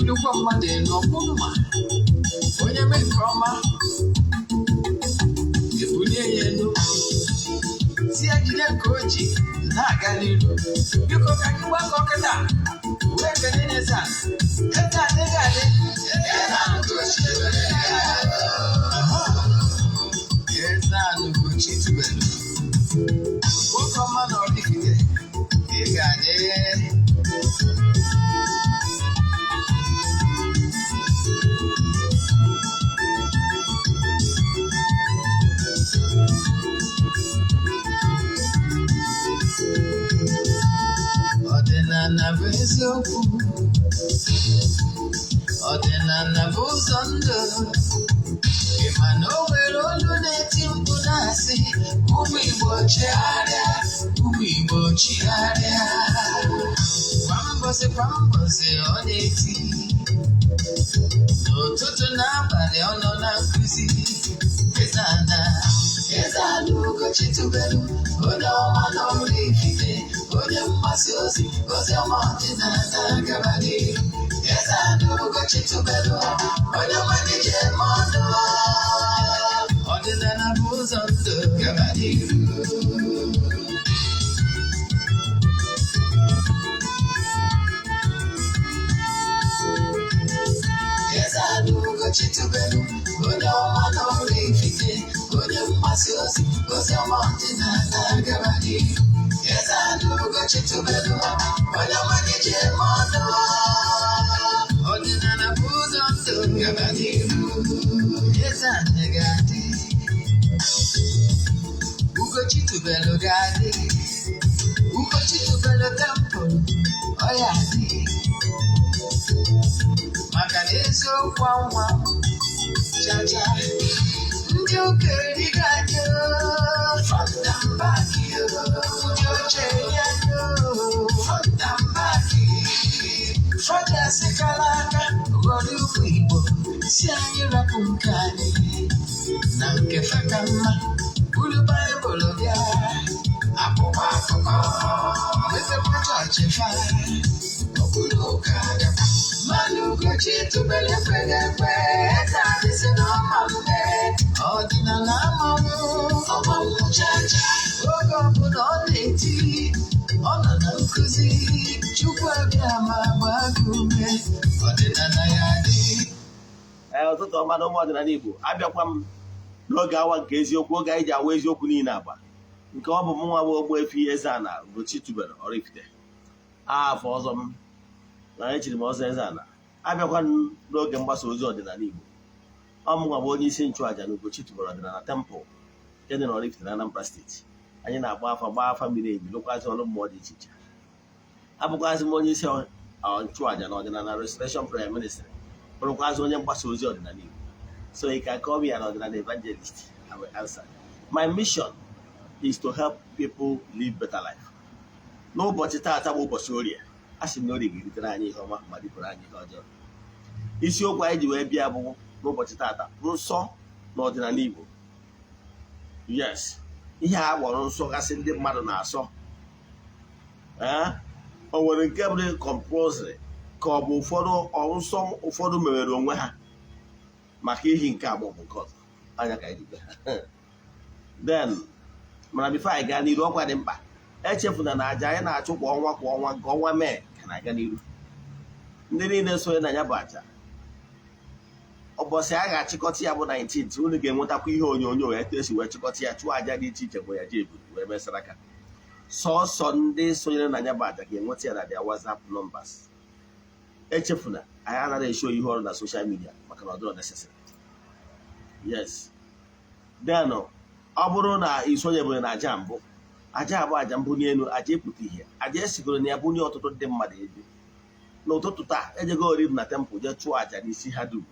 Nnukwu mmadụ elu ọkpụ mma, onye mee nke ọma, ebulie ya elu, si ya jide nke o ji na-aga n'iru. Biko, ka anyị gbakọ kịta wee kene eze a. Eze adịghị adị. Eze Ugochi tubelu, nwoke ọma na Oraifite, ị ga-adị. Ọdịnala bụ eziokwu, ọdịnala bụ ụzọ ndụ. Ị ma na o nwere olu na-eti mkpu na-asị, "Ụmụ Igbo, chigharịa, ụmụ Igbo, chigharịa." Kwa mbọsị kwa mbọsị ọ na-eti, n'ụtụtụ na abalị ọ nọ na nkụzi. Eze ana, Eze Ana Ugochi tubelu, onye ọma na Oraifite, onye mgbasa ozi ozi ọma ọdịnala, gaba n'ihu. Eze Ana Ugochi tubelu, onye ọma na-eji eme ọnụ. Ọdịnala bụ ụzọ ndụ, gaba n'ihu. Eze Ana Ugochi tubelu, onye ọma na Oraifite, onye mgbasa ozi ozi ọma ọdịnala, gaba n'ihu. Eze Ana Ugochi tubelu, onye ọma na-eji eme ọnụ. Ọdịnala bụ ụzọ ndụ, gaba n'ihu. Eze Ana ga-adị, Ugochi tubelu ga-adị, Ugochi tubelu temple ọ ya adị, maka na eziokwu anwa chacha. Ndị ụka erigo anyị front and back, ndị oche eri anyị front and back. Fọdụ kara aka ghọrọ ụmụ Igbo, si anyị rapụ nke anyị na nke fe ka mma. Buru Baịbụl bịa, akwụkwọ akụkọ, mepekwa chọọchị fa, ọ bụrụ ụka bịakwa. Mmanụ Ugochi tubelu ekweghị ekwe, eze adịsị n'ọma mme. Ọdịnala amanwụ ọmanwụ chacha. Oge ọbụla ọ na-eti, ọ nọ na nkụzi. Chukwu abịa ma gbaa gị ume, ọdịnala ya dị. Ee, ụtụtụ ọma na ụmụ ọdịnala Igbo. Abịakwa m n'oge awa nke eziokwu, oge anyị ji awa eziokwu niile agba nke ọ bụ m nwa bụ Ogbuefi Eze-Ana Ugochi tubelu Oraifite. Afọ ọzọ m na echiri m ọzọ Eze-Ana. Abịakwa m n'oge mgbasa ozi ọdịnala Igbo. Ọ mụnwa bụ onye isi nchụàja na Ugochi tubelu ọdịnala temple nke dị na Oraifite na Anambra Steeti. Anyị na-agba afa, gbaa afa miri emi, lụkwazị ọrụ mmụọ dị iche iche. Abụkwazị m onye isi nchụàja na ọdịnala Restoration Prayer Ministry, bụrụkwazị onye mgbasa ozi ọdịnala Igbo. So you can call me an ọdịnala evangelist, I will answer. My mission is to help people live better life. N'ụbọchị taata bụ ụbọchị Orie. A sị na Orie ga-eritere anyị ihe ọma ma dịpụrụ anyị ihe ọjọọ. Isiokwu anyị ji wee bịa bụ n'ụbọchị taata, nsọ na ọdịnala Igbo. Yes, ihe a kpọrọ nsọ gasị ndị mmadụ na-asọ, ee, o nwere nke bụ compulsory, ka ọ bụ ụfọdụ nsọ ụfọdụ mewere onwe ha maka ihi nke a maọbụ nke ọzọ anya ka anyị ji bịa. Then, mana before anyị gaa n'iru, ọkwa dị mkpa, echefuna na aja anyị na-achụ kwa ọnwa kwa ọnwa, nke ọnwa Mee ka na-aga n'iru. Ndị niile sonye na ya bụ aja, ụbọchị a ga-achịkọta ya bụ 19th, unu ga-enwetakwa ihe onyonyo etu esi wee chịkọta ya, chụọ aja dị iche iche, bụ ya ji eburu wee mesara aka. Sọọsọ ndị sonyere na ya bụ aja ga-enweta ya na their WhatsApp numbers. Echefuna, anyị anaghị esho ihe ọrụ na social media maka na ọ dịrọ necessary. Yes, then ọ bụrụ na ị sonyebeghị na aja mbụ, aja abụ aja mbunye elu, aja ịpụta ihe, aja esigoro na ya bunye ọtụtụ ndị mmadụ elu. N'ụtụtụ taa, ejego orib na temple jee chụọ aja n'isi ha dum,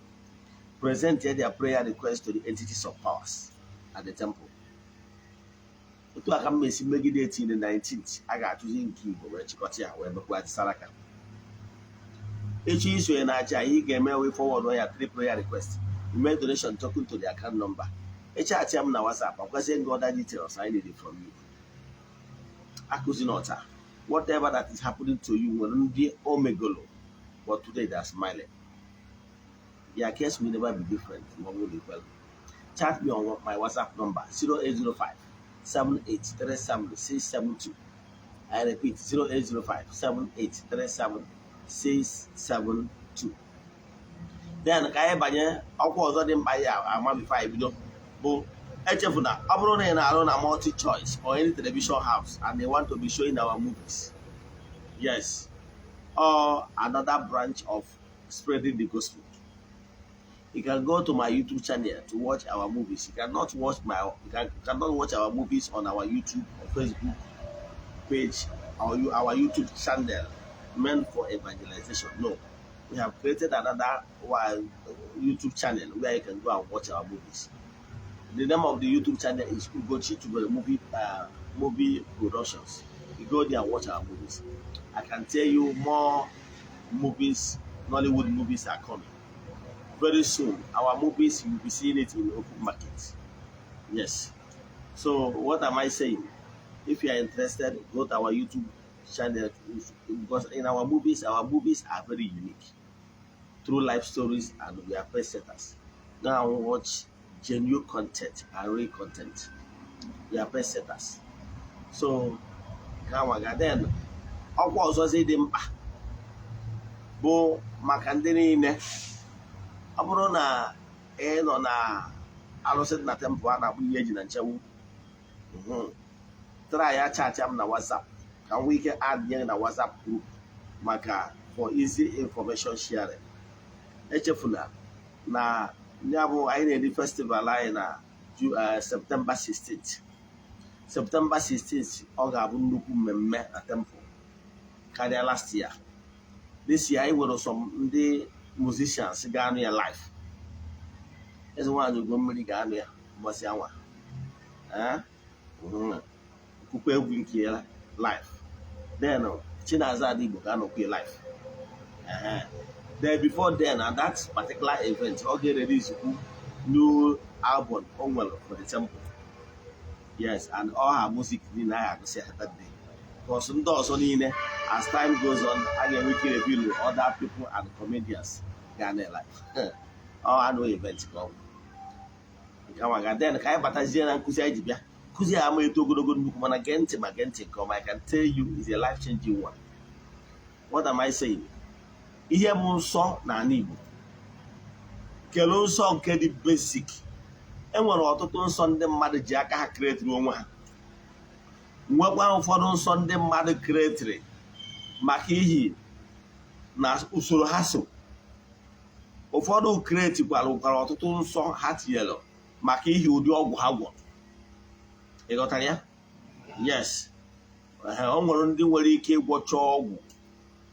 present their prayer request to the entities of powers at the temple. Otu a ka m esi megide etinye 19th, a ga-achụzi nke Igbo wee chịkọta ya wee mekwa saraka. Echi isonye na aja, ihe ị ga-eme wee forward ya three prayer request, you make donation token to the account number, echatị m na WhatsApp, akwazie gị other details I need from you. Akụzi n'ọta, whatever that is happening to you nwere ndị omegolo, but today they are smiling. Your case will never be different ma ọ bụrụ na ikwelu. Chat me on my WhatsApp number, 0805 7837 672. I repeat, 0805 7837 672. Then ka anyị banye ọkwa ọzọ dị mkpa ya ama before anyị bido bụ, echefuna, ọ bụrụ na ị na-arụ na Multi Choice or any television house and they want to be showing our movies, yes, or another branch of spreading the gospel, you can go to my YouTube channel to watch our movies. You cannot watch our movies on our YouTube or Facebook page or our YouTube channel meant for evangelization. No, we have created another one, YouTube channel where you can go and watch our movies. The name of the YouTube channel is Ugochi Tubelu Movie Productions. You go there and watch our movies. I can tell you more movies, Nollywood movies are coming very soon. Our movies, you will be seeing it in open market. Yes. So what am I saying? If you are interested, go to our YouTube channel, because in our movies are very unique. True life stories, and we are pace setters. Now watch genuine content and real content. We are pace setters. So ka nwaga. Then ọkwa ọzọzi dị mkpa bụ maka ndị niile, ọ bụrụ na ị nọ na arụsị dị na temple a na-akpọ ihe eji na nchewu, try ya chat m na WhatsApp ka m nwee ike add nye na WhatsApp group maka for easy information sharing. Echefula na ya bụ anyị na-eri festival anyị na September 16th. September 16th, ọ ga-abụ nnukwu mmemme na temple karịa last year. This year anyị nwere some ndị musicians ga-anụ ya live. Eze nwaanyị Ugommiri ga-anụ ya ụbọchị anwa. Kwukwa egwu nke ya live. Then Chinaza Adigbo ga-anọkwa ya live. Then before then, at that particular event, ọ ga-release new album o nwere for the temple. Yes, and all her music niile anyị agụsị ya that day, because ndị ọzọ niile, as time goes on, a ga-enwe ike reveal other people and comedians ga-anọ live. Ọ anụ event ka ọ bụ nke nwa. Then ka anyị batazie na nkụzi anyị ji bịa. Nkụzi a ama eto ogologo nnukwu, mana gee ntị, ma gee ntị nke ọma. I can tell you is a life changing one. What am I saying? Ihe bụ nsọ n'ala Igbo, kelee nsọ nke dị basic. Enwere ọtụtụ nsọ ndị mmadụ ji aka ha createri onwe ha, nwekwa ụfọdụ nsọ ndị mmadụ createri maka ihi na usoro ha so. Ụfọdụ createkwara ụkwara ọtụtụ nsọ ha tinyere maka ihi ụdị ọgwụ ha gwọrọ. Ị ghọtara ya? Yes. O nwere ndị nwere ike ịgwọcha ọgwụ.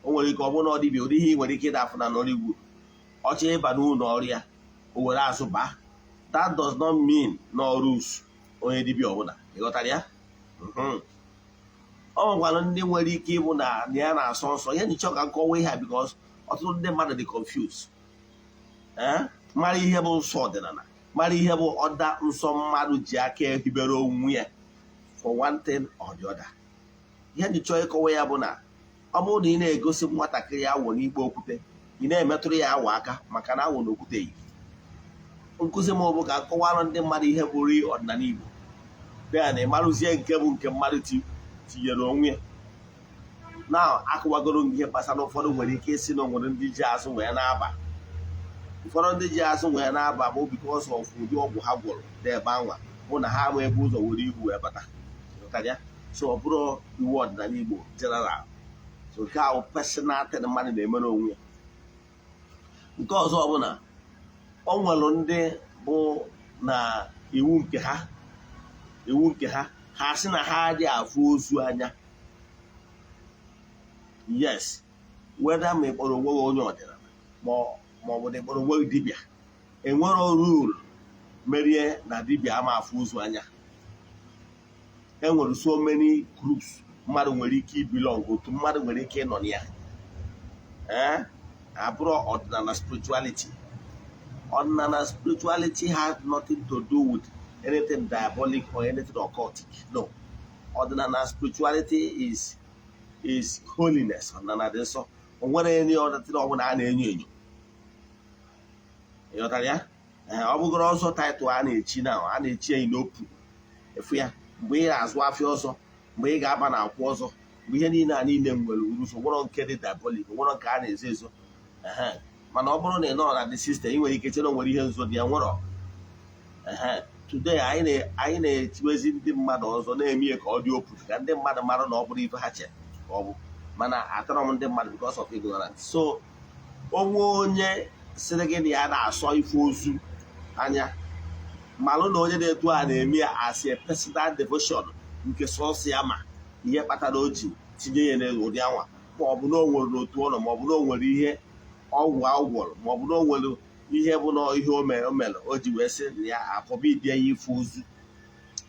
O nwere ike ọ bụrụ na ọ dịbịa ụdị ihe ị nwere ike ịdafụ na Nollywood, ọchọ ịba n'ụlọ ọrụ ya, o were azụ baa. That does not mean na ọrụ onye dibịa ọbụla. Ị ghọtara ya? Ọ nwekwara ndị nwere ike ịbụ na ya na-asọ nsọ ihe njichọ ka nkọwa ihe a, because ọtụtụ ndị mmadụ dị confused. Ee, mara ihe bụ nsọ ọdịnala, mara ihe bụ ọda nsọ mmadụ ji aka ehibere onwe ya for one thing or the other. Ihe njichọ ịkọwa ya bụ na ọ bụrụ na ị na-egosi nwatakịrị awọ n'ikpe okwute, ị na-emetụrụ ya awọ aka, maka na awọ na okwute yi. Nkụzi m bụ ka nkọwara ndị mmadụ ihe bụrụ ọdịnala Igbo, then ị marụzie nke bụ nke mmadụ tinyere onwe ya. Na akụwagoro m ihe gbasara ụfọdụ nwere ike isi na o nwere ndị ji azụ wee na-aba. Ụfọdụ ndị ji azụ wee na-aba bụ because of ụdị ọgwụ ha gwọrọ dị ebe anwa, bụ na ha ama ebe ụzọ were ihu wee bata. Ghọtara ya? So ọ bụrụ iwu ọdịnala Igbo general. So nke ahụ personal thing mmadụ na-emere onwe ya. Nke ọzọ bụ na o nwere ndị bụ na iwu nke ha, ha sị na ha adịghị afụ ozu anya. Yes, whether ma ị kpọrọ onwe gị onye ọdịnala ma ọ bụ na ị kpọrọ onwe gị dibịa, enwero rule merie na dibịa ama afụ ozu anya. Enwere so many groups mmadụ nwere ike ibelong, otu mmadụ nwere ike ịnọ na ya. Ee, abụrụ ọdịnala spirituality. Ọdịnala spirituality has nothing to do with anything diabolic or anything occultic. No, ọdịnala spirituality is holiness. Ọdịnala dị nsọ. O nwere any other thing ọbụla a na-enyo enyo. Ịghọtara ya? Ee, ọ bụgoro ọzọ title a na-echi na a na-echi ya n'opu efu ya, mgbe ị ga-azụ afịa ọzọ, mgbe ị ga-aba na akwụ ọzọ, mgbe ihe niile a niile nwere uruso, nwere nke dị diabolic, nwere nke a na-ezo ezo. Ehe, mana ọ bụrụ na ị nọ na the system, ị nwere ike chere o nwere ihe nzo dị ya nwere. Ehe, today anyị na-etiwezi ndị mmadụ ọzọ, na-eme ihe ka ọ dị open, ka ndị mmadụ mara na ọ bụrụ ife ha chere ka ọ bụ. Mana atọrọ m ndị mmadụ because of ignorance. So onwe onye sịrị gị na ya na-asọ ife ozu anya, malụ na onye na-etu a na-eme ya as a personal devotion nke sọsọ ya, ma ihe kpatara o ji tinye ya n'ụdị anwa, ma ọ bụ na o nwere n'otu ọnọ, ma ọ bụ na o nwere ihe ọgwụ agwọrọ, ma ọ bụ na o nwere ihe bụ na ihe o mere o mere o ji wee sị na ya afọbidie ya ife ozu.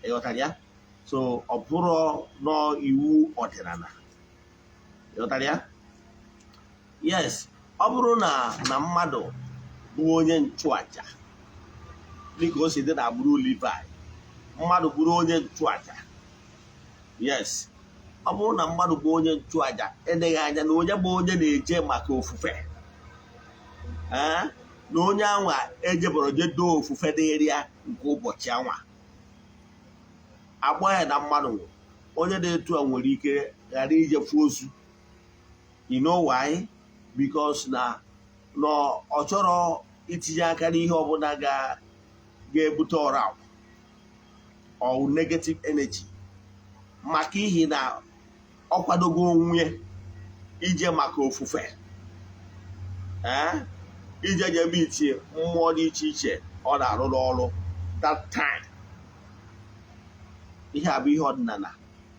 Ịghọtara ya? So ọ bụrụ nọọ iwu ọdịnala. Ịghọtara ya? Yes, ọ bụrụ na mmadụ bụ onye nchụaja, dịka o si dị na agbụrụ Levi, mmadụ bụrụ onye nchụaja, yes, ọ bụrụ na mmadụ bụ onye nchụaja, eleghị anya na onye bụ onye na-eje maka ofufe, ee, na onye anwa ejebọrọ je doo ofufe dịrị ya nke ụbọchị anwa, agba ya na mmadụ nwụrụ, onye na-etu a nwere ike ghara ijefu ozu. You know why? Because na ọ chọrọ itinye aka n'ihe ọbụla ga-ebute ọra or negative energy, maka ihi na ọ kwadogo onwe ije maka ofufe, ee, ije jebe itie mmụọ dị iche iche ọ na-arụ n'ọrụ that time. Ihe a bụ ihe ọdịnala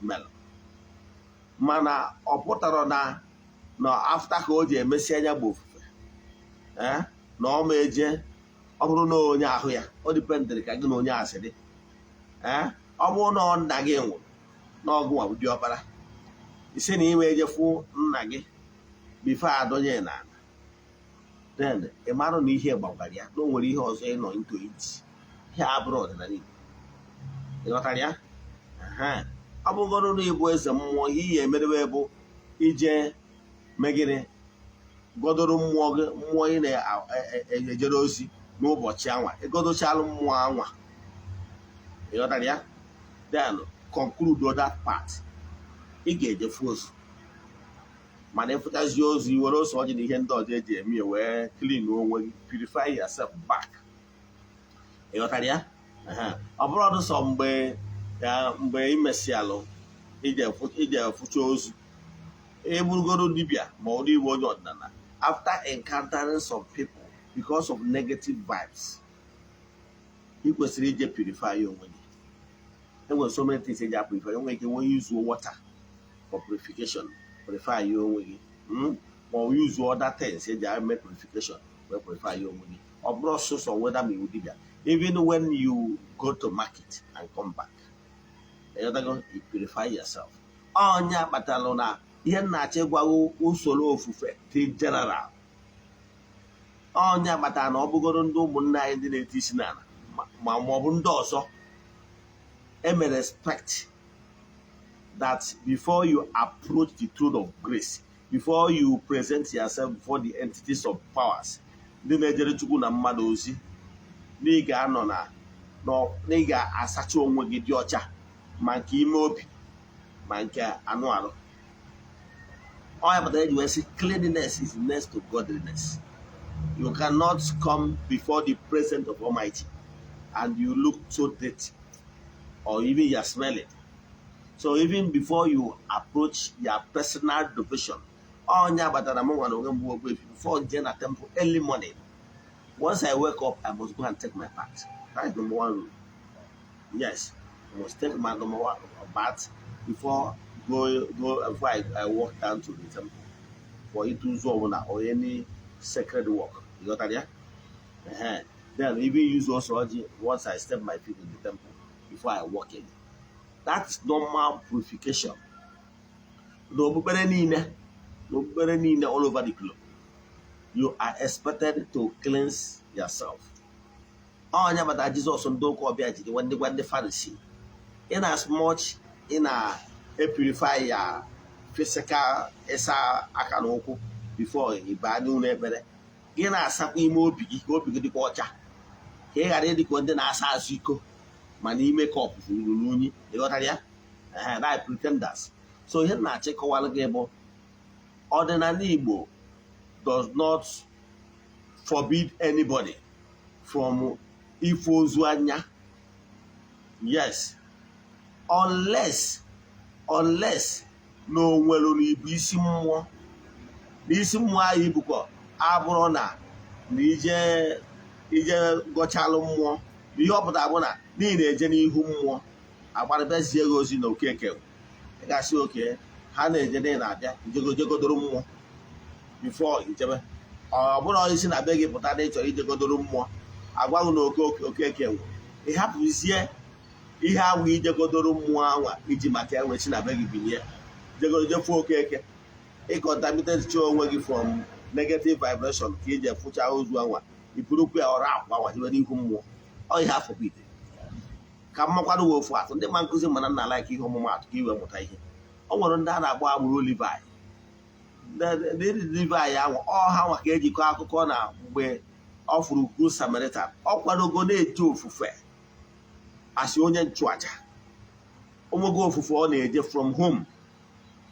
mere, mana ọ pụtara na after ka o ji emesi anya bụ ofufe, ee, na ọ ma eje. Ọ bụrụ na onye ahụ ya, o dependịrị ka gị na onye asị dị. Ee, ọ bụrụ na ọ nna gị nwụrụ na ọgụ nwa bụ diọkpara, isi na ime ejefu nna gị before adọnye n'ala, then ị marụ na ihe gbagwara ya, na o nwere ihe ọzọ ịnọ into it. Ihe abụrụ ọdịnala Igbo. Ị ghọtara ya? Ọ bụgoro na ịbụ eze mmụọ, ihe ihe emerebe bụ ije megịnị? Godoro mmụọ gị, mmụọ ị na-ejere ozi n'ụbọchị anwa, ịgodochalụ mmụọ anwa. Ị ghọtara ya? Then conclude that part, ị ga-ejefu ozu. Mana ịfụtazi ozu, i were ose ọjị na ihe ndị ọzọ eji eme ya wee clean onwe gị, purify yourself back. Ị ghọtara ya? Ọ bụrụ ọdụ sọ mgbe ya, mgbe ị mesịalụ ije fụcha ozu, eburugoro dibịa ma ọ dị igbo onye ọdịnala, after encountering some people because of negative vibes, ị kwesịrị ije purify onwe gị. Enwere so many things eji purify. Enwere ike nwee use water for purification, purify onwe gị, ma ọ use other things eji eme purification wee purify onwe gị. Ọ bụrụ ọsụsọ whether ma iwu dibịa, even when you go to market and come back, you purify yourself. Onye kpatalụ na ihe m na-achọ ịgwago usoro ofufe dị general, onye kpatara na ọ bụgoro ndị ụmụnne anyị ndị na-eti isi n'ala, ma ọ bụ ndị ọzọ eme, respect that before you approach the throne of grace, before you present yourself before the entities of powers ndị na-ejere Chukwu na mmadụ ozi, na ị ga-anọ na na ị ga-asacha onwe gị dị ọcha, ma nke ime obi ma nke anụ arụ. Ọ ya pụtara eji wee sị, "Cleanliness is next to godliness." You cannot come before the presence of Almighty and you look so dirty or even you are smelling. So even before you approach your personal devotion, onye abatara m nwa na onwe m bụ Ogbuefi, before nje na temple early morning, once I wake up, I must go and take my bath. That is number one rule. Yes, I must take my number one bath before go go before I walk down to the temple for ịtụ ụzọ ọbụla or any sacred work. You got that, yeah? Then even use also ọjị once I step my feet in the temple before I walk in. That's normal purification. N'okpukpere niile all over the globe, you are expected to cleanse yourself. Onye bata Jizọs, ndị ụka ọbịa jiri ndị gwa ndị Pharisee, in as much ị na-epurify ya physical, ịsa aka na ụkwụ before ị baa n'ụlọ ekpere. Gị na-asakwa ime obi gị ka obi gị dịkwa ọcha, ka ị ghara ịdịka ndị na-asa azụ iko mana ime cup ruru unyi. Ịghọtara ya? Ehe, that pretenders. So ihe m na-achọ ịkọwara gị bụ, ọdịnala Igbo does not forbid anybody from ife ozu anya. Yes, unless na o nwere n'ibu isi mmụọ, na isi mmụọ ahụ ibukọ abụrụ na ije ije gọchalụ mmụọ, na ihe ọ pụtara bụ na n'ihi na-eje n'ihu mmụọ agbarịbazie gị ozi na Okeke, ị ga-asị oke ha na-eje na ị na-abịa ijegodoro mmụọ before ijebe. Ọ bụrụ isi na be gị pụta na ịchọrọ ijegodoro mmụọ, agwaghị na oke Okeke nwụrụ, ị hapụzie ihe ahụ ijegodoro mmụọ anwa iji maka enwe si na be gị bilie jegoro jefuo Okeke, ịcontaminate onwe gị from negative vibration ka iji efụcha ozu anwa, iburukwu ya ọrụ akwa anwa jebe n'ihu mmụọ. Ọ ihe afọ ite ka mmakwado wee ofu atụ. Ndị ma nkụzi mana nna like ihe ọmụmatụ ka iwe mụta ihe. O nwere ndị a na-akpọ agbụrụ Levi. Ndị Levi ahụ, ọ ha nwa ka ejikọ akụkọ na mgbe ọ fụrụ Good Samaritan, ọ kwadogo na-eje ofufe asị onye nchụaja onwego ofufe ọ na-eje from home.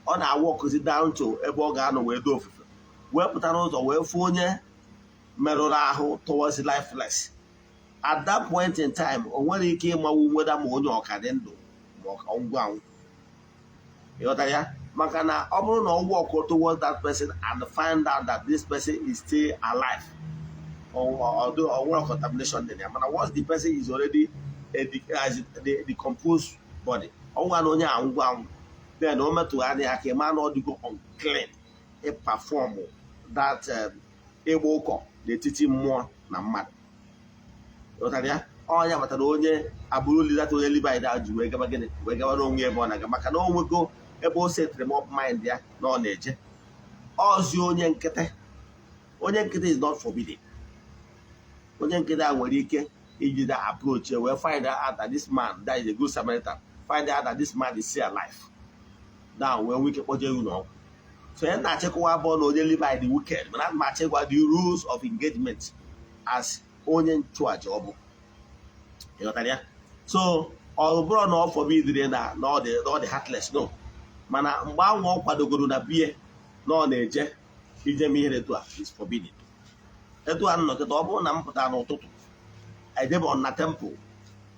Ọ na-awalkụzi down to ebe ọ ga-anọ wee doo ofufe, wee pụta n'ụzọ wee fụ onye merụrụ ahụ towards lifeless. At that point in time, o nwere ike ịmawu nweda ma onye ọka dị ndụ ma ọ ngwa anwụ. Ịghọtara ya? Maka na ọ bụrụ na ọ walk towards that person and find out that this person is still alive, or nwere contamination dị ya. Mana once the person is already as the decomposed body, ọnwa na onye anwụgwọ anwụ, then o metụgharị aka, ịma na ọ dịgo unclean ịperform that ịgba ụkọ n'etiti mmụọ na mmadụ. Ịghọtara ya? Ọnya batara onye agbụrụ lidata onye Levi da ji wee gaba gịnị, wee gaba n'onwe ebe ọ na-aga, maka na o nwego ebe o setịrị up mind ya na ọ na-eje ọzi. Onye nkịtị, onye nkịtị is not forbidden. Onye nkịtị a nwere ike ijide approach ya wee find out that this man, that is a good Samaritan, find out that this man is still alive now, wee nwee ike kpọje ewu n'ọgwụ. So ya na-achịkwa abụọ na onye Levi dị wicked, mana ana m achịkwa the rules of engagement as onye nchụaja ọ bụ. Ịghọtara ya? So ọ bụrụ na ọ forbidiri na ọ dị heartless, no. Mana mgbe ahụ ọ kwadogoro na bie na ọ na-eje ije m ihe etu a is forbidden. Etu a nnọkịta, ọ bụrụ na m pụtara n'ụtụtụ, ejebe na temple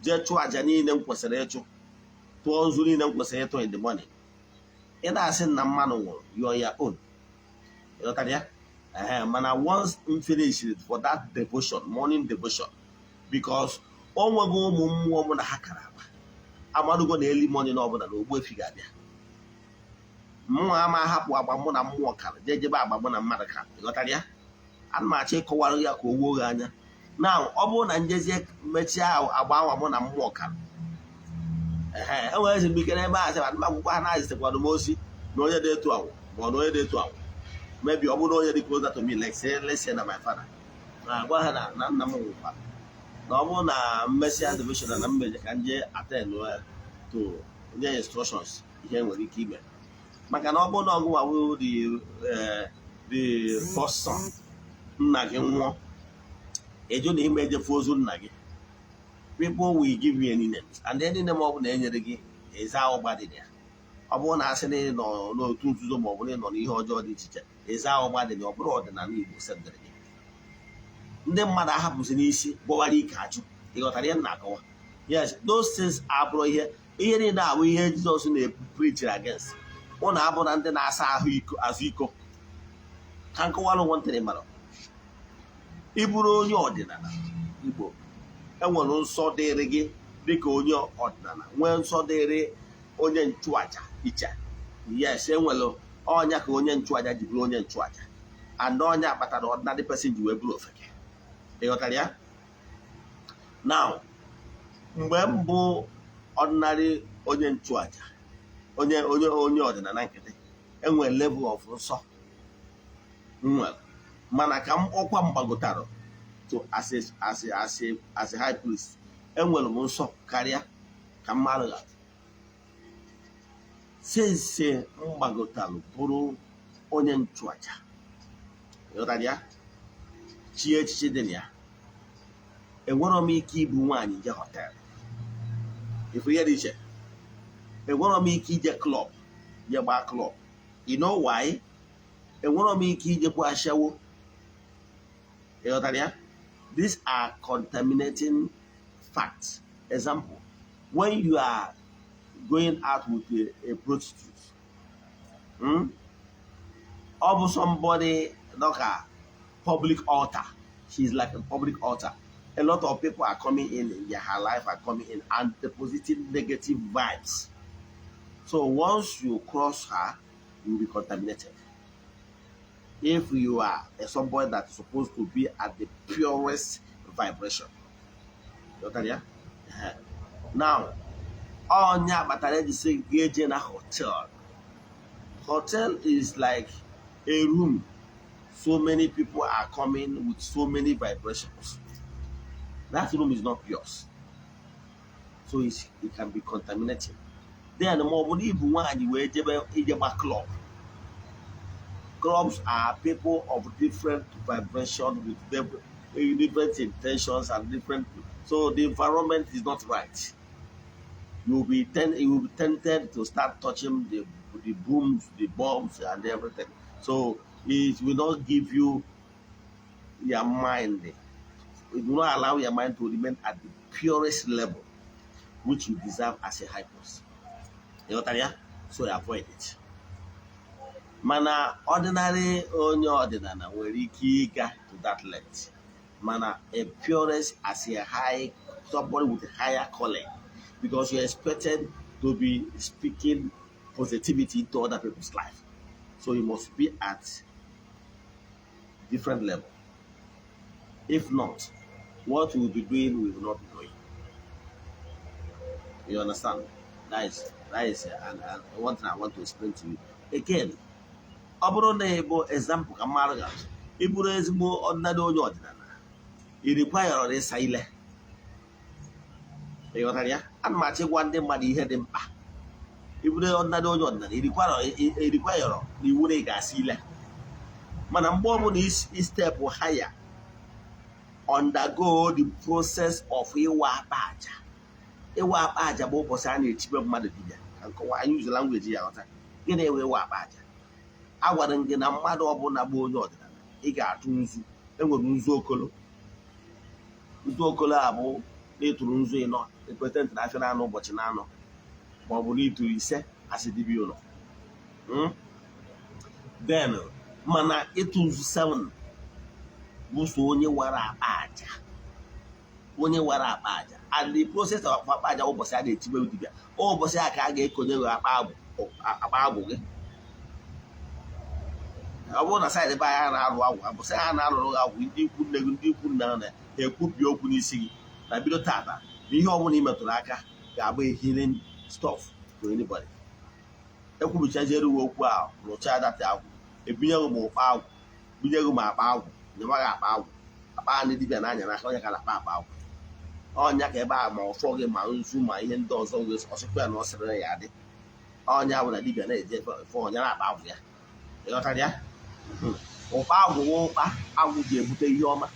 jee chụọ aja niile m kwesịrị ịchụ, tụọ nzu niile m kwesịrị ịtụ in the morning, ị na-asị na mmadụ nwụrụ, you on your own. Ịghọtara ya? Ee, mana once m finish for that devotion, morning devotion, because o nwego ụmụ mmụọ mụ na ha kara agba amadugo na early morning ọbụla na Ogbuefi ga-abịa, mmụọ ama ahapụ agba mụ na mmụọ kara jee jebe agba mụ na mmadụ kara. Ịghọtara ya? Ana m achọ ịkọwara ya ka o wuo gị anya na ọ bụrụ na njezie mechie agba anwa mụ na mmụọ kara, ee, enwere ezi m ike n'ebe a sị ma akwụkwọ ha na-azitekwado m ozi na onye dị etu anwụ, ma ọ na onye dị etu anwụ. Maybe ọ bụrụ na onye dị closer to me, like say, let's say na my father, na-agwa ha na nna m nwụkwara, na ọ bụrụ na mmesịa devotion na mmeje ka nje attend to nye instructions ihe nwere ike ime, maka na ọ bụrụ na ọgụnwa wụ the first son, nna gị nwụọ, eju na ime ejefu ozu nna gị, people will give you any names, and any name ọ bụla enyere gị, ịza ụgba dị na ya. Ọ bụrụ na asị na ị nọ n'otu nzuzo ma ọ bụ na ị nọ n'ihe ọjọọ dị iche iche, ịza ụgba dị na ya. Ọ bụrụ ọdịnala Igbo sendịrị gị, ndị mmadụ ahapụzi n'isi gbọwara ike achụ. Ịghọtara ihe m na-akọwa? Yes, those things abụrụ ihe niile abụ ihe Jizọs na-preach against. Ụnụ abụ na ndị na-asa ahụ iko azụ iko ka nkọwara nwantịrị mara. Ị bụrụ onye ọdịnala Igbo, enwere nsọ dịrị gị dịka onye ọdịnala, nwee nsọ dịrị onye nchụaja iche. Yes, enwere ọnya ka onye nchụaja ji bụrụ onye nchụaja, and ọnya kpatara ordinary person ji wee bụrụ ofeke. Ịghọtara ya? Now, mgbe m bụ ordinary onye nchụaja, onye ọdịnala nkịtị, enwere level of nsọ m nwere. Mana ka m ọkwa m gbagotara to as a high priest, enwere m nsọ karịa ka mmadụ ga since m gbagotalụ bụrụ onye nchụaja. Ịghọtara ya? Chie echichi dị na ya, enwerọ m ike ibu nwaanyị je hotel. Ifu ihe dị iche? Enwerọ m ike ije club, je gbaa club. You know why? Enwerọ m ike ijekwa ashawo. Ịghọtara ya? These are contaminating facts. Example, when you are going out with a prostitute, Ọ bụ somebody dọka public altar. She's like a public altar. A lot of people are coming in her life, are coming in and depositing negative vibes. So once you cross her, you will be contaminated. If you are a somebody that is supposed to be at the purest vibration. You got ya? Now, ọnya kpatara eji sị gị eje na hotel. Hotel is like a room. So many people are coming with so many vibrations. That room is not pure. So it can be contaminated. Then ma ọ bụ na ibu nwaanyị wee jebe ije gba club. Clubs are people of different vibration with different intentions and different, so the environment is not right. You will be tempted to start touching the booms, the bombs, and everything. So it will not give you your mind. It will not allow your mind to remain at the purest level, which you deserve as a high priest. You ghọtara ya? So avoid it. Mana ordinary onye ọdịnala nwere ike ịga to that length. Mana a purest as a high somebody with a higher calling, because you're expected to be speaking positivity into other people's life. So you must be at different level. If not, what we will be doing, we will not be doing. You understand? That is and one thing I want to explain to you. Again, ọ bụrụ na ị bụ example ka mmadụ ga ị bụrụ ezigbo ọdịnala onye ọdịnala, ị require ịsa ile. Ị ghọtara ya? Ana m achọ ịgwa ndị mmadụ ihe dị mkpa. Ị bụrụ ọdịnala onye ọdịnala, ị require na iwu na ị ga-asa ile. Mana mgbe ọbụla i step higher, undergo the process of ịwa akpa aja. Ịwa akpa aja bụ ụbọchị a na-echibe mmadụ dibịa. Ka nkọwa anyị use language ya ghọta gịnị ewe ịwa akpa aja. A gwara m gị na mmadụ ọbụla bụ onye ọdịnala, ị ga-atụ nzu. Enwere nzu okolo. Nzu okolo a bụ na ịtụrụ nzu ịnọ, represent na afịa na-anọ ụbọchị na-anọ, ma ọ bụ na ịtụrụ 5 asị dibịa ụlọ. Then mana ịtụ nzu 7 bụ so onye wara akpa aja, onye wara akpa aja. And the process of akpa aja, ụbọchị a na-etibe dibịa, ụbọchị a ka a ga-ekonye gị akpa agwụ, akpa agwụ gị. Ọ bụrụ na side be anyị na-arụ agwụ, abụsị ha na-arụrụ gị agwụ, ndị ikwu nne gị, ndị ikwu nna na ekwubi okwu n'isi gị na bido tata na ihe ọbụla ị metụrụ aka ga-abụ a healing stuff to anybody. Ekwubichaziere uwe okwu ahụ, rụchaa data agwụ, ebinye gị ma ụkpa agwụ, binye gị ma akpa agwụ, nyema gị akpa agwụ. Akpa ndị dibịa na-anya n'aka onye ka na-akpa akpa agwụ ọnya ka ebe a, ma ọfọ gị, ma nzu, ma ihe ndị ọzọ wee ọsịkwa ya na ọ sịrị ya adị ọnya bụ na dibịa na-eje fọ ọnya na-akpa agwụ ya. Ịghọtara ya? Ụkpa agwụ wụ ụkpa agwụ ji ebute ihe ọma.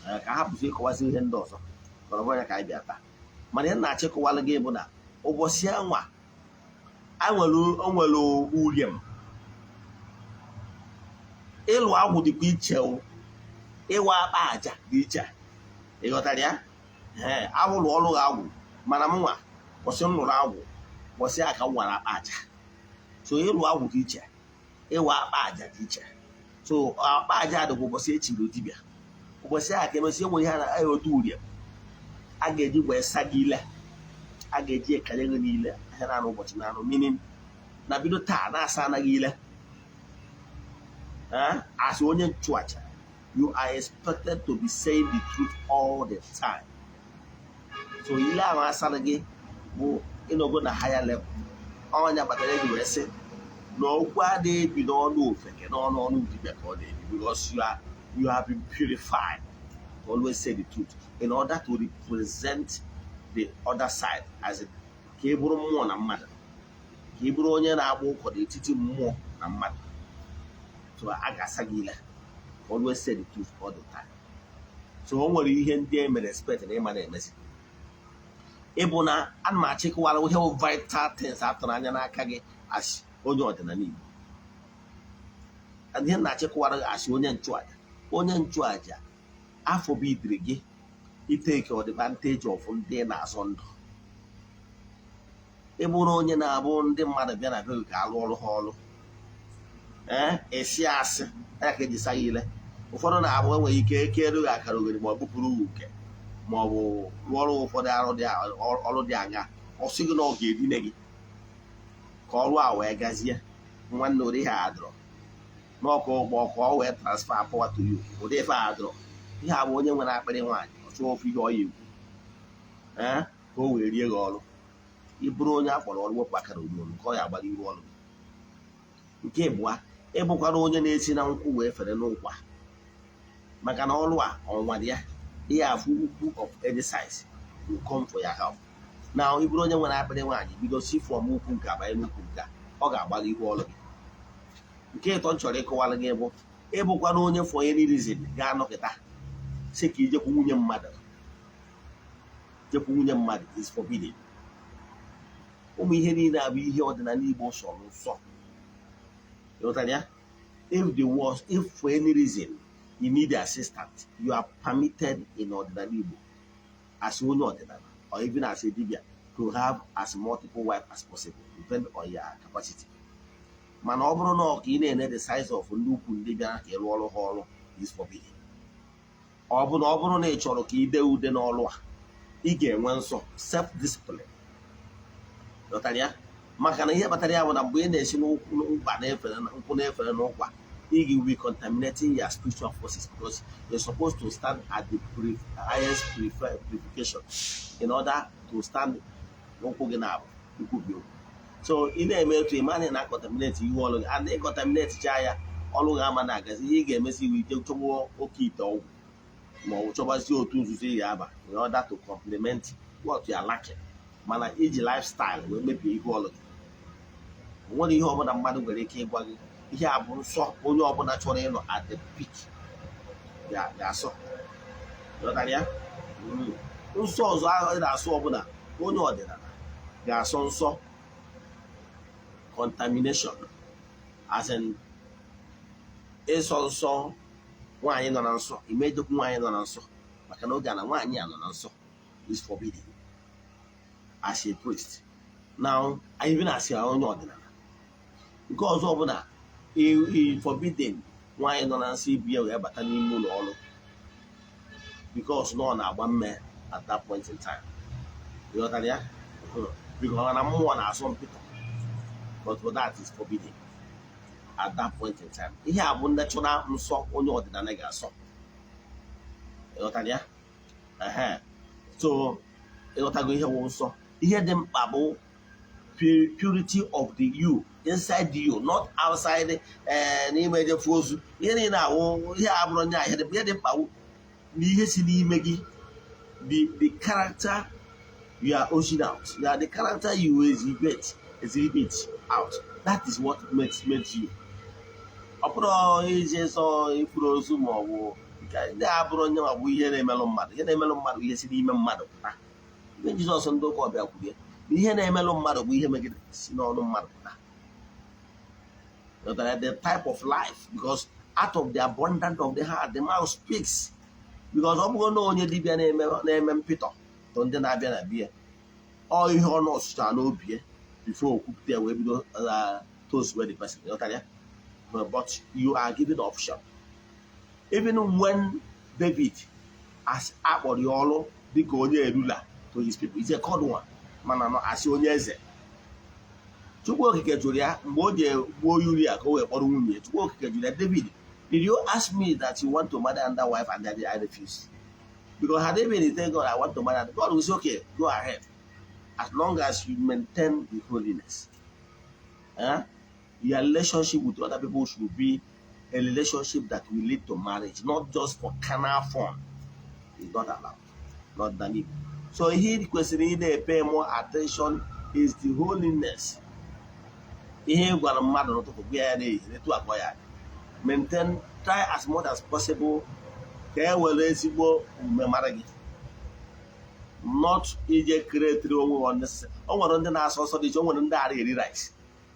Ee, ka hapụzi ịkọwazi ihe ndị ọzọ mana ọ bụrụ ya ka anyị bịa taa. Mana ihe m na-achọ ịkọwalụ gị bụ na ụbọchị anwa a nwere, o nwere uriem ịlụ agwụ dịkwa iche o. Ịwa akpa aja dị iche. Ị ghọtara ya? Ee, agwụ lụọ ọrụ gị agwụ. Mana m nwa, kwụsị m lụrụ agwụ, kwụsị a ka m wara akpa aja. So ịlụ agwụ dị iche, ịwa akpa aja dị iche. So akpa aja dịkwa ụbọchị echiri dibịa, ụbọchị a ka emesị enwere ihe a na-eweta uriem a ga-eji wee sa gị ile, a ga-eji ekanye gị niile ahịa na-anụ ụbọchị na-anụ, meaning na bido taa na-asa anaghị ile. As onye nchụaja, you are expected to be saying the truth all the time. So ile ahụ asara gị bụ ịnọgo na higher level. Ọnya kpatara eji wee sị na okwu adịghị ebi n'ọnụ ofeke, n'ọnụ ọnụ dibịa ka ọ na-ebi, because you have been purified to always say the truth in order to represent the other side, as in, ka ị bụrụ mmụọ na mmadụ, ka ị bụrụ onye na-agba ụkọ n'etiti mmụọ na mmadụ. So a ga-asa gị ile. Always say the truth all the time. So o nwere ihe ndị e mere expect na ịma na-emezi. Ịbụ na ana m achịkọwara ihe bụ vital things atụrụ anya n'aka gị as onye ọdịnala Igbo. Ihe na-achịkọwara gị as onye nchụaja, onye nchụaja afọ bụ idiri gị itake advantage of ndị na-azọ ndụ. Ịbụrụ onye na-abụ ndị mmadụ bịa na be gị ka alụ ọrụ ha ọrụ, ee, esi asị ya ka eji sa ya ile. Ụfọdụ na-abụ enweghị ike ekere gị akara oghere, ma ọ bụpụrụ gị uke, ma ọ bụ rụọ ọrụ ụfọdụ arụ dị ọrụ dị anya, ọ sị gị na ọ ga-edine gị ka ọrụ a wee gazie. Nwanne, ụdị ihe adịrọ n'ọkụ ụgbọ ka ọ wee transfer power to you. Ụdị ife a adịrọ. Ihe a bụ onye nwere akpịrị nwaanyị, ọ chọọ ofu ihe ọ ya ekwu, ee, ka o wee rie gị ọrụ. Ị bụrụ onye a kpọrọ ọrụ, wepụ akara onyonyo nke ọ ya agbara iru ọrụ gị. Nke ịbụa, ịbụkwara onye na-esi na nkwụ wee fere n'ụkwa, maka na ọrụ a ọnwa dị ya, ihe afụ ukwu of any size will come for your help. Na ị bụrụ onye nwere akpịrị nwaanyị, bido si from ukwu nke abanye n'ukwu nke a, ọ ga-agbara ihu ọrụ gị. Nke ịtọ m chọrọ ịkọwara gị bụ ịbụkwara onye for any reason ga-anọkịta sị ka ijekwu nwunye mmadụ. Jekwu nwunye mmadụ is forbidden. Ụmụ ihe niile abụ ihe ọdịnala Igbo sọrọ nsọ. Ịghọtara ya? If for any reason you need assistance, you are permitted in ọdịnala Igbo as onye ọdịnala or even as a dibia to have as multiple wife as possible, depend on your capacity. Mana ọ bụrụ na ọ ka ị na-ene the size of ndị ukwu ndị bịara ka ị rụọ ọrụ ha ọrụ is forbidden. Ọ bụrụ na ị chọrọ ka ị dee ude n'ọrụ a, ị ga-enwe nsọ, self discipline. Ghọtara ya? Maka na ihe kpatara ya bụ na mgbe ị na-esi n'ụkwa na-efere nkwụ na-efere n'ụkwa, ị will be contaminating your spiritual forces, because you're supposed to stand at the highest purification in order to stand n'ụkwụ gị na ikwubi okwu. So ị na-eme etu ị ma na contaminate ihu ọrụ gị, and ị contaminate cha ya, ọrụ gị ama na-agazi. Ihe ị ga-emesi iwu ije chọgbuo oke ite ọgwụ, ma ọ bụ chọbazie otu nzuzo ị ga-aba in order to complement what you are lacking. Mana iji lifestyle wee mebie ihu ọrụ gị, o nwere ihe ọbụla mmadụ nwere ike ịgwa gị. Ihe a bụ nsọ onye ọbụla chọrọ ịnọ at the peak ga-asọ. Ghọtara ya? Nsọ ọzọ ahụ ị na-asọ, ọbụla onye ọdịnala ga-asọ nsọ contamination, as in ịsọ nsọ nwaanyị nọ na nsọ, imejekwu nwaanyị nọ na nsọ, maka na oge a na nwaanyị a nọ na nsọ is forbidden as a priest. Now, even as a onye ọdịnala nke ọzọ ọbụla forbidden nwaanyị nọ na nsọ ibu ya wee bata n'ime ụlọ ọrụ, because na ọ na-agba mme at that point in time. Ịghọtara ya? Because na mmụọ na-asọ mpịtọ, but for that is forbidden at that point in time. Ihe a bụ natural nsọ onye ọdịnala ga-asọ. Ịghọtara ya? Ehe. So ịghọtago ihe bụ nsọ. Ihe dị mkpa bụ purity of the you inside you, not outside. Ee, n'ime ejefu ozu, ihe niile awụ ihe a bụrụ onye a. Ihe dị mkpa wụ na ihe si n'ime gị, the character you are oozing out, yeah, the character you exhibit out, that is what makes you. Ọ bụrụ ije sọ ifuru ozu ma ọ bụ nke ndị a bụrụ onye ma bụ ihe na-emelụ mmadụ. Ihe na-emelụ mmadụ bụ ihe si n'ime mmadụ pụta. Ihe Jizọs ndị ụka ọbịa kwuru ya na ihe na-emelụ mmadụ bụ ihe megide si n'ọnụ mmadụ pụta. Ghọtara? The type of life, because out of the abundance of the heart the mouth speaks. Because ọ bụrụ na onye dibịa na-eme mpịtọ tụ ndị na-abịa na bia, ọ ihe ọ nọsụchara n'obi ya before okwupụta ya wee bido toast where the person. Ghọtara ya? But you are given option. Even when David, as akpọrọ ya ọrụ dịka onye ruler to his people, is a called one, mana nọ asị onye eze, Chukwu Okike jụrụ ya mgbe o ji gbuo Uria ka o wee kpọrọ nwunye ya. Chukwu Okike jụrụ ya, "David, did you ask me that you want to marry another wife and that I refuse?" Because had David tell God, "I want to marry," God will say, "Okay, go ahead, as long as you maintain the holiness." Eh? Your relationship with other people should be a relationship that will lead to marriage, not just for carnal fun. It's not allowed. Not done. So ihe kwesịrị ị na-pay more attention is the holiness. Ihe ị gwara mmadụ n'ụtụtụ, gwa ya n'ehihie, etu akọ ya dị. Maintain, try as much as possible ka e were ezigbo omume mara gị, not ije create onwe unnecessary. O nwere ndị na-asọ ọsọ dị iche, o nwere ndị ara eri rice.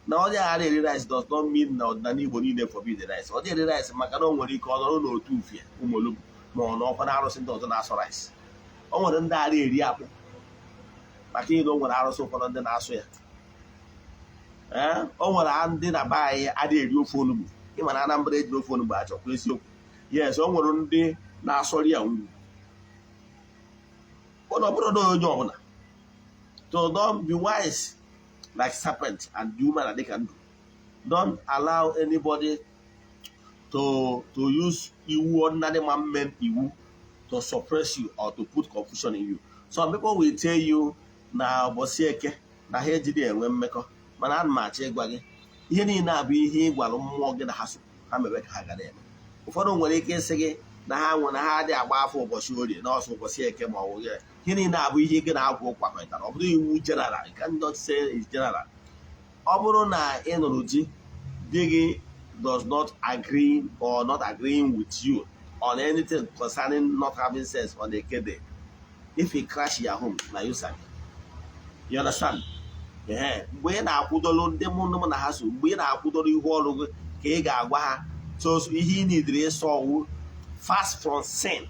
Na onye ghara eri rice does not mean na ọdịnala Igbo niile forbid rice. Ọ dị eri rice maka na o nwere ike ọ nọrọ n'otu ufie ụmụolugbu ma ọ n'ọkwa na arụsị ndị ọzọ na-asọ rice. O nwere ndị ara eri akpụ maka ihe na o nwere arụsị ụfọdụ ndị na-asụ ya. Ee, o nwere ndị na be anyị adịghị eri ofe onugbu. Ịma na Anambra ejiri ofe onugbu achọkwa eziokwu? Yes, o nwere ndị na-asọrị ya ngwu. Ọ bụrụ na onye ọbụla. So don't be wise like serpent and be human dịka ndụ. Don't allow anybody to use iwu, ordinary man iwu, to suppress you or to put confusion in you. Some people will tell you na ụbọchị Eke na ha ejiri enwe mmekọ, mana ana m achọ ịgwa gị, ihe niile a bụ ihe ị gwara mmụọ gị na ha so ha mere ka ha gara eme. Ụfọdụ nwere ike ịsị gị na ha nwe na ha adịghị agba afọ ụbọchị Orie na ọsọ ụbọchị Eke ma ọ bụ gị. Ihe niile abụ ihe gị na-agwụ kwakọtara. Ọ bụrụ iwu general, you cannot say it's general. Ọ bụrụ na ị nụrụ di, di gị does not agree or not agreeing with you on anything concerning not having sex on Eke day, if he crash your home, na you sabi. You understand? Ee, mgbe ị na-akwụdoro ndị mụ na ha so, mgbe ị na-akwụdoro ihu ọrụ gị ka ị ga-agwa ha. So ihe ị nidiri ịsọ ọwụ fast from sin.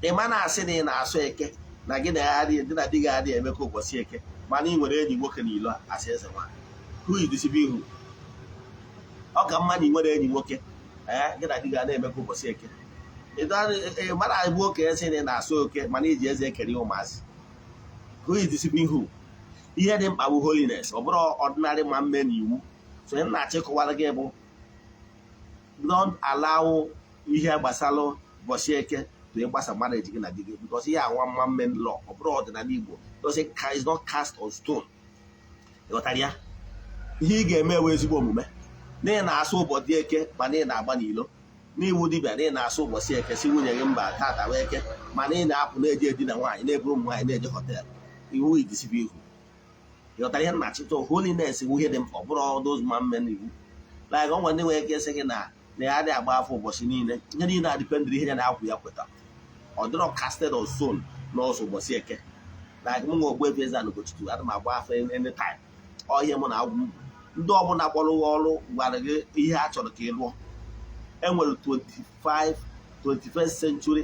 Ị ma na-asị na ị na-asụ Eke na gị na ya adịghị, ndị na di gị adịghị eme ka ụbọchị Eke, mana ị nwere enyi nwoke na ilo asị eze nwaanyị. Who is deceiving who? Ọ ka mma na ị nwere enyi nwoke. Ee, gị na di gị a na-eme ka ụbọchị Eke. Ị mara abụ oke sị na ị na-asụ oke, mana iji eze ekere ụmụazị. Who is deceiving who? Ihe dị mkpa bụ holiness, ọ bụrụ ordinary man mee na iwu. So ihe m na-achọ ịkọwara gị bụ, don't allow ihe gbasara ụbọchị Eke to ịgbasa marriage gị na di gị, because ihe awa mma men law, ọ bụrụ ọdịnala Igbo doesn't, is not cast on stone. Ịghọtara ya? Ihe ị ga-eme ewe ezigbo omume na ị na-asụ ụbọchị Eke mana ị na-agba n'ilo n'iwu dibịa, na ị na-asụ ụbọchị Eke si nwunye gị mba tata wee Eke, mana ị na-apụ na-eje edina nwaanyị, na-eburu ụmụ nwaanyị na-eje hotel. Iwu idisibe ihu. Ịghọtara ihe na-achịtọ? Holiness bụ ihe dị mkpa, ọ bụrụ those man men iwu. Like ọ nwere ndị nwere ike ịsị gị na ya adịghị agba afọ ụbọchị niile. Ihe niile adịpendịrị ihe ya na-akwụ ya kweta. Ọ dịrọ casted on stone n'ọsọ ụbọchị Eke. Like mụ nwa Ogbuefi Eze-Ana Ugochukwu, ana m agba afọ anytime. Ọ ihe mụ na agwụ m. Ndị ọbụla kpọrọ gị ọrụ gwara gị ihe a chọrọ ka ị lụọ. Enwere 25 21st century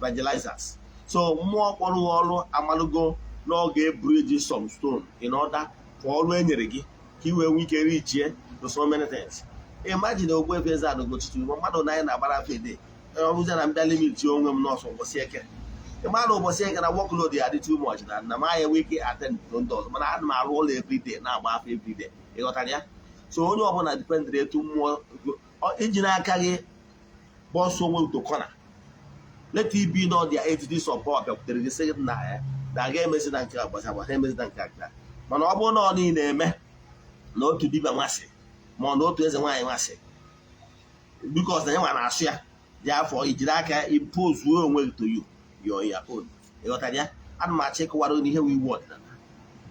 evangelizers. So mmụọ kpọrọ gị ọrụ amalụgo n'oge bridge some stone in order for ọrụ e nyere gị ka ị wee nwee ike richie to so many things. Imagine Ogbuefi Eze-Ana Ugochukwu, mmadụ na anyị na-agbara afọ ede ọrụzie na mbịa limit onwe m n'ọsọ ụbọchị Eke. Ịmara ụbọchị Eke na workload ya dị too much na m anya enwe ike attend to ndị ọzọ, mana ana m arụ ụlọ everyday, na-agba afọ everyday. Ịghọtara ya? So onye ọbụla dependịrị etu mmụọ iji n'aka gị bọsụ onwe to corner. Let it be not their entities of power bịakwutere gị sị gị na ya na aga emezi na nke agbasa agbasa, emezi na nke aka. Mana ọ bụrụ na ọ niile eme na otu dibịa nwasị ma ọ na otu eze nwaanyị nwasị, because na ya nwa na-asụ ya dị afọ, ijiri aka impose onwe gị to you your own. Ịghọtara ya? Ana m achọ ịkọwara unu ihe wụ iwu ọdịnala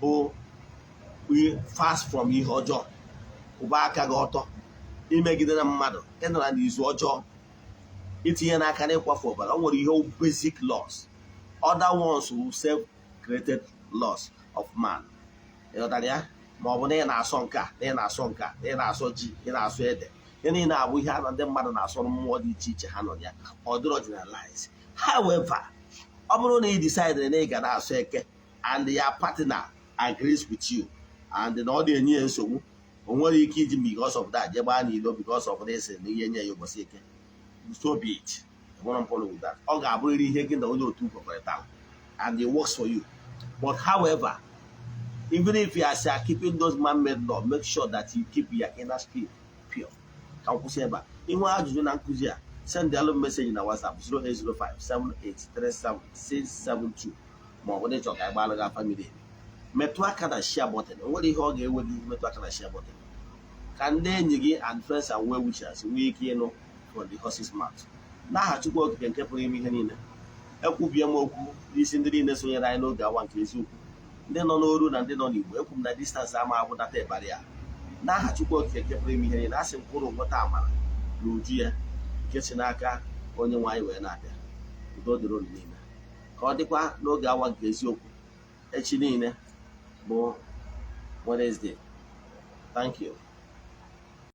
bụ fast from ihe ọjọọ, kwụba aka gị ọtọ, imegide na mmadụ, ịnọra n'izu ọjọọ, itinye n'aka n'ịkwafu ọbara. O nwere ihe basic laws. Other ones wụ self created laws of man. Ịghọtara ya? Ma ọ bụ na ị na-asọ nke a, na ị na-asọ nke a, na ị na-asọ ji, ị na-asọ ede, ihe niile abụ ihe a na ndị mmadụ na-asọ mmụọ dị iche iche ha nọ ya. Ọ dịrọ generalize. However, ọ bụrụ na ị decide na ị ga na-asọ Eke and your partner agrees with you and na ọ na-enye ya nsogbu, o nwere ike iji because of that jee gbaa n'ilo because of this na ihe nye ya ụbọchị Eke, so be it. Enwere m problem with that. Ọ ga-abụrịrị ihe gị na onye otu kwekọrịtara and it works for you. But however, even if you are keeping those man-made law, make sure that you keep your inner spirit pure. Ka m kwụsị ebe a. Inwe ajụjụ na nkụzi a, send alụ message na WhatsApp 08057837672, ma ọ bụ na ịchọ ka anyị gbalụ gị afa miri emi. Metụ aka na share button. O nwere ihe ọ ga-ewe gị metụ aka na share button ka ndị enyi gị and friends and well wishers nwee ike ịnụ from the horse's mouth. N'aha Chukwu Okike nke pụrụ ime ihe niile, ekwubie m okwu n'isi ndị niile sonyere anyị n'oge awa nke eziokwu, ndị nọ n'oru na ndị nọ n'Igbo. Ekwu m na distance ama abụdata ịbarị ya. N'aha Chukwu Okike nke pụrụ ime ihe niile, asị m kwụrụ nweta amara na uju ya nke si n'aka Onye nwe anyị wee na-abịa. Udo dịrị unu niile. Ka ọ dịkwa n'oge awa nke eziokwu echi niile bụ Wednesday. Thank you.